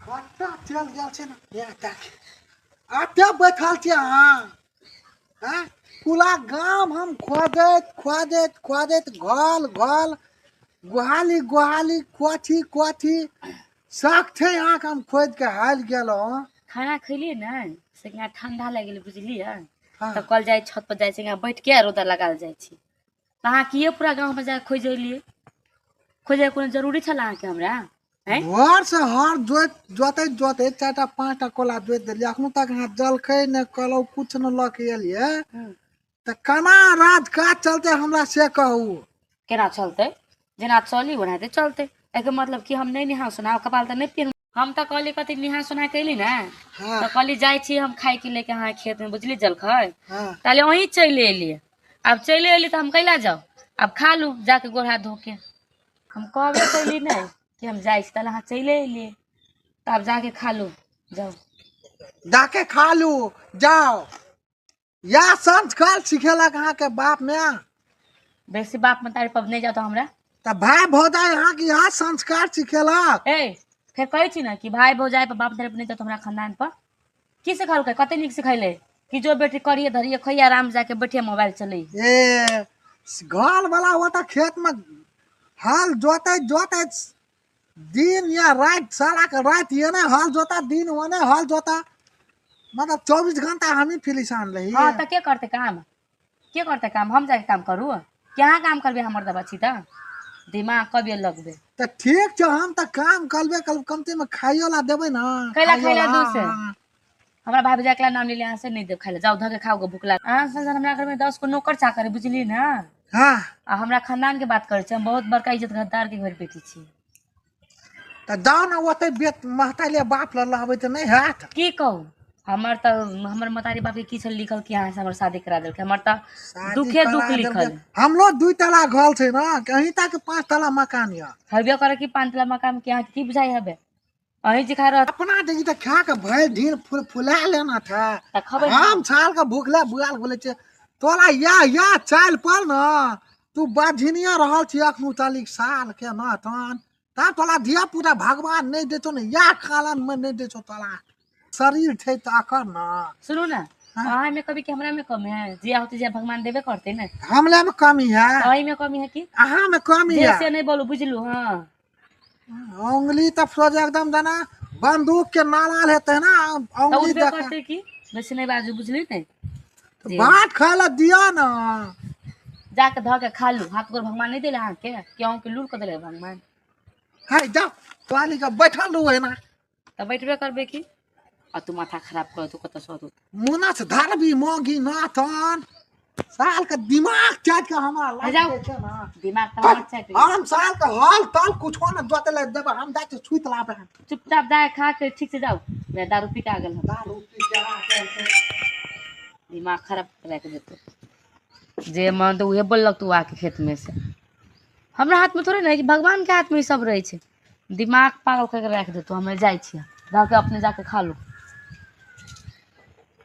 कतऽ चलि गेल छै ने एते बैठल छी अहाँ। आँय, पूरा गाम हम खोजैत खोजैत खोजैत घल घल गोहाली गोहाली कोठी कोठी शख छै अहाँके, हम खोजि के हारि गेलहुँ। खाना खैलियै ने से कनिका ठंडा लागि गेलै, बुझलियै? तऽ कल जाइ छत पर जाइ छै, बैठ के रौदा लगाल जाइ छी। तऽ अहाँ किए पूरा गाँवमे जाके खोजि एलियै? खोजै कोनो जरूरी छल अहाँके हमरा? भोर से हर जोत जोतैत जोतैत चारिटा पाँचटा कोला जोति देलियै, अखनो तक अहाँ जलखै नहि कहलहुँ, किछु नहि लऽ के एलियै, तऽ केना राज काज चलतै हमरा से कहू। केना चलतै? जेना चली ओनाहिते चलतै। एहिके मतलब कि हम नहि नहा सुनाउ कपाल तऽ नहि पिन्ह। हम तऽ कहली कथी नहा सुना के एली ने, तऽ कहली जाइ छी हम खाय के लेके अहाँ खेत में, बुझली, जलखै। ताले वहीं चलि एलियै। आब चलि एली तऽ हम कैला जाउ? आब खा लू जाके गोड़ हाथ धो के। हम कहबे कैली नहि कि हम जाइ छी, ताले अहाँ चलि एलियै, तऽ आब जाके खा लू जाउ। जाके खा लू जाउ। या संस्कार सिखेलक अहाँके बाप माय? बेसी बाप मतारी पर नहि जाउ तऽ हमरा तऽ भाय भौजाइ अहाँके इएह संस्कार सिखेलक? ए फेर कहै छी ने कि भाय भौजाइ पर बाप मतारी पर नहि जाउ तऽ हमरा खानदान पर की सिखलकै? कते नीक सिखैले कि जो बेटी करिए धरिए खइए आराम जाके बैठिए मोबाइल चलै। ए घर वाला ओतऽ खेत में हल जोतैत जोतैत दिन या राति, साला के राति एने हल जोता, दिन ओने हल जोता, मतलब 24 घंटा हमही फिलिसान रही। हाँ तऽ के करतै काम? के करतै काम? हम जाके काम करू कि अहाँ काम करबै? हमर दबा छी तऽ दिमाग कबे लगबै। तऽ ठीक छै, हम तऽ काम करबे करब, कमती में खाइयो ला देबै ने। कैला खाइला दू से हमरा भाई भौजाइ के नाम लेले अहाँ से नहि देब खाइ ला। जाउ धके खाओ गो, भूख लाग अहाँ से। हमरा घर में 10 गो नौकर चाकर है, बुझलियै ने? आ हमरा खानदान के बात करै छी, हम बहुत बड़का इज्जत गद्दार के घर बेटी छी। तऽ जाउ ने ओतै बेट महताली बाप लऽ लहबै तऽ नहि हैत। की कहू, हमर तऽ हमर मतारी बाप के की छल लिखल कि अहाँ से हमर शादी करा देलकै? हमर तऽ शादी दुखे दुख करा लिखल। देलकै। हमरो 2 तला घर छै ने, कहीं तक 5 तला मकान यऽ। हेबे करे कि 5 तला मकान के अहाँके की बुझाइ हेबे? अहीं जे खा रहल अपना देखी तऽ खा के भरि दिन फुल फुला लेना था। तऽ खबै। हम साल के भूखले बुआल बोले छै तोरा या या चालि पर ने तू बाझिनिया रहल छी अखनु 40 साल के न, तहन तब तोरा धिया पुता भगवान नहि देतो ने, या कालन में नहि देतो। तोरा शरीर छै तऽ अकर ने। सुनू ने, अहाँ में कभी कि हमरा में कमी है? जे होते जे भगवान देबे करते ने। हमला में कमी है? अहीं में कमी है कि अहाँ में कमी जे है? से नहीं बोलू, बुझलू? हाँ। उंगली तऽ सोझ एकदम जेना बंदूक के नाला हेतै ना तऽ उंगली उठबे देखा करते की। बेसी नहीं बाजू, बुझली ने? तऽ भात खाय लए दिअ ने। जाके धऽ के खा लू। हाथ गोर भगवान नहीं देले अहाँके कि अहूँके लूर कऽ देले भगवान? है जाओ पानी के बैठल रहू एना। तऽ बैठबे करबै की। आ तू माथा खराब कर, तू कतऽ सऽ तू मुना से धरबी मोगी ना, तहन साल के दिमाग चाट के हमरा लाग जाउ। जाइ छै ना। दिमाग तऽ हमर चाटि गेल। हम साल के हाल ताल कुछो न जोते ले देबै, हम जाइ छी सुति लाबे। चुपचाप जाके खा के ठीक से जाउ, नहीं दारू पी के आ गेल हम। दारू पी के आ गेल छै। दिमाग खराब करा के देतौ। जे मन तऽ उहे बोललक तू आके खेत में से। हमरा हाथ में थोड़े ने है कि भगवान के हाथ में ई सब रहै छै। दिमाग पागल करके राखि देतौ। हमे जाइ छियै, जाके अपने जाके खा लू।